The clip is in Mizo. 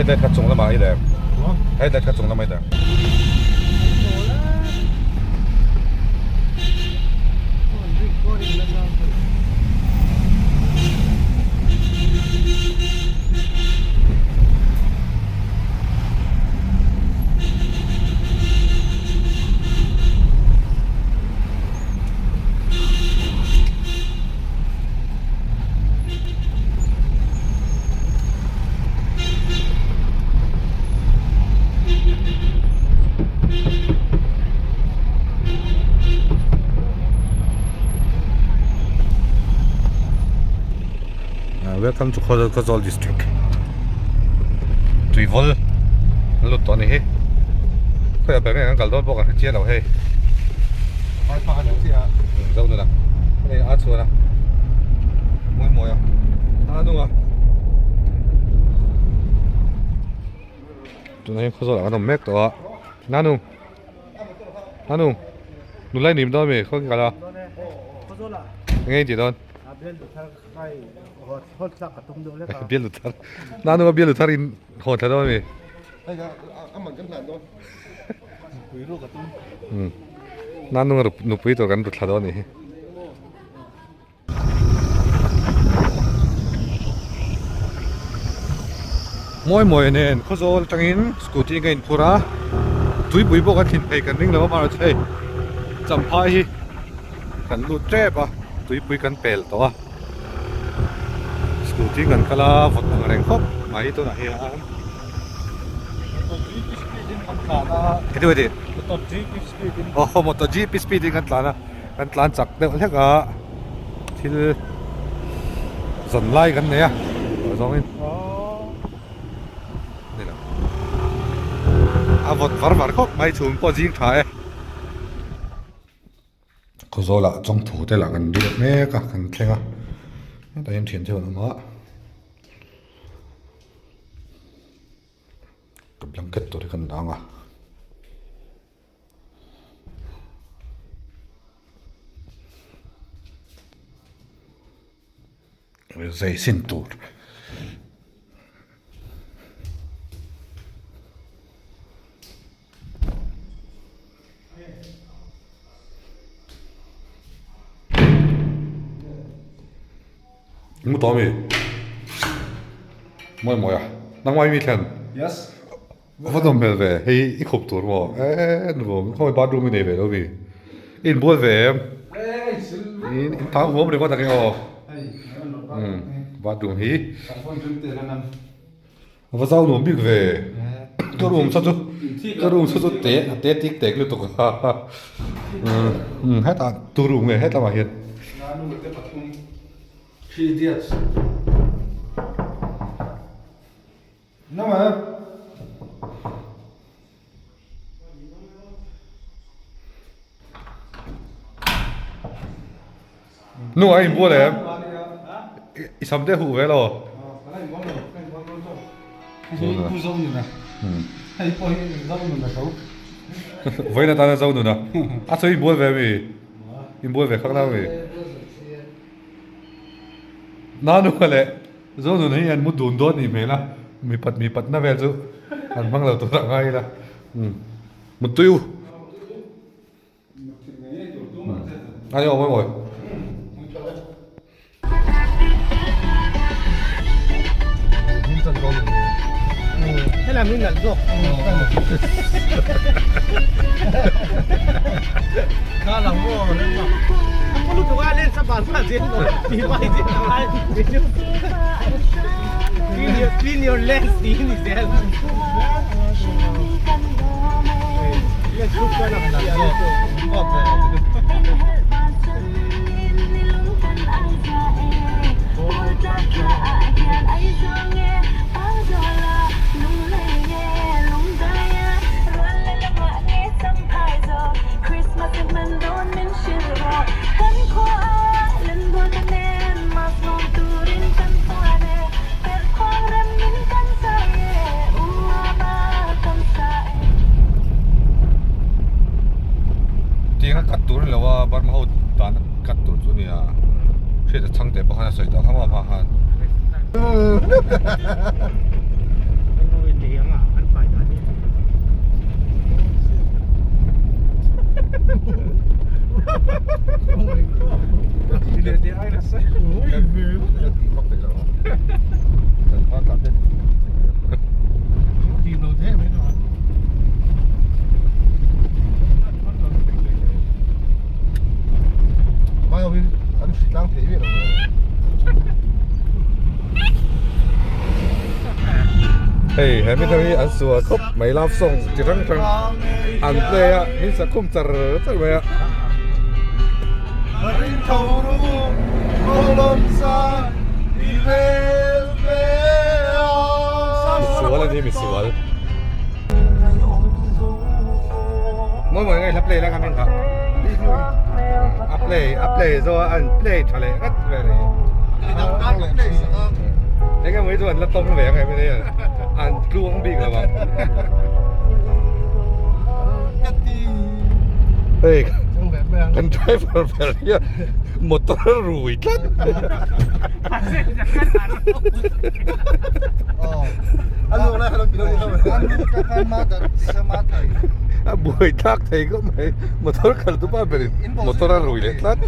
Headlight kha chung lamah i lem. Headlight kha chung lamah i lem. Welcome to Khawzawl District. Tuivawl an lut tawh a ni hi. Khawiah ber nge kan kal dawn pawh kan hre chiang lo hei. Zo nuna. Hei a chhuan a. Mawi mawi a. A nung a. Tunah hian khawzawl ah kan awm mek tawh a. Nanu. Nanu. Nula i nim dawn mi khaw kal a. Enge in tih dawn? Bial luthar. Nanu a bial luthar in hawn thla dawn mi. Nanung a nupui tur kan ru thla dawn a nih hi. Mawi mawi nen Khawzawl atangin scooty ka inphur a, tuipui pawh kan thlin phei kan ring lo a mahrawh chu hei Champhai hi kan lut tep a, tuipui kan pel tawh a, scooty kan kal a vawt ang reng khawp mai tunah hian. Heti heti aw motor jeep speed in kan tlan a kan tlan chak deuh hlek a thil zawn lai kan nei a tawh zawng in ni lo a vawt var var khawp mai chhum pawh zing tha e Khawzawlah chawngthu te lah kan biak mek a kan thleng a hetah hian thian theuh an awm a. Ka blanket tur hi kan dang a. Zai sin tur. Mu tawh mi? Mawi mawi a. Nangmah mi thlen? Yes. Va nawm hmel ve. Hei i khup tur maw? Eee nuam. Khawi bathroom i nei ve lo mi? I inbual ve em? In in thang huam ringawt ang e aw. Umm bathroom hi. A va zau nuam bik ve. Ka room saw chu ka room saw chu te a te tik tek lutuk a. Umm hetah tu room nge hetlangah ah hian. Nu a inbual em? I sam te huh ve lo. Vawiin atana zo nuna. A sawi inbual ve mi? Inbual ve khak na mi? Nanu leh zo nuna hi an mu dun dawn nih hmel a, mipat mipatna vel chu an hmang lo tur a ngai ila. Muttui u. Ai aw mawi mawi. Helam hi nalh zawk. Kha lang maw rem a. Ka lutuk a len sa ban sa zel lo. Ti mai zel a ngai. Clean your clean your lens ti ni zel. Tiang a cut tur a ni lo a Burma ho dan a cut tur chu a ni a hriat a chhang teh pawh khan a sawi tawh ang hma hma khan. Hei he mi hi an sual khawp mai love song chi hrang hrang an play a min sak khum char char mai a. Misual a ni misual. Mawi mawi nge hla play la kha a play a play zo an play tha leh ngat ve le enge mai chu an la tawng ve ang em ni an tluang bik lo ang hei kan driver ber hian motor a rui tlat A buai thlak thei khawp mai motor khalh tu pa berin motor a rui leh tlat.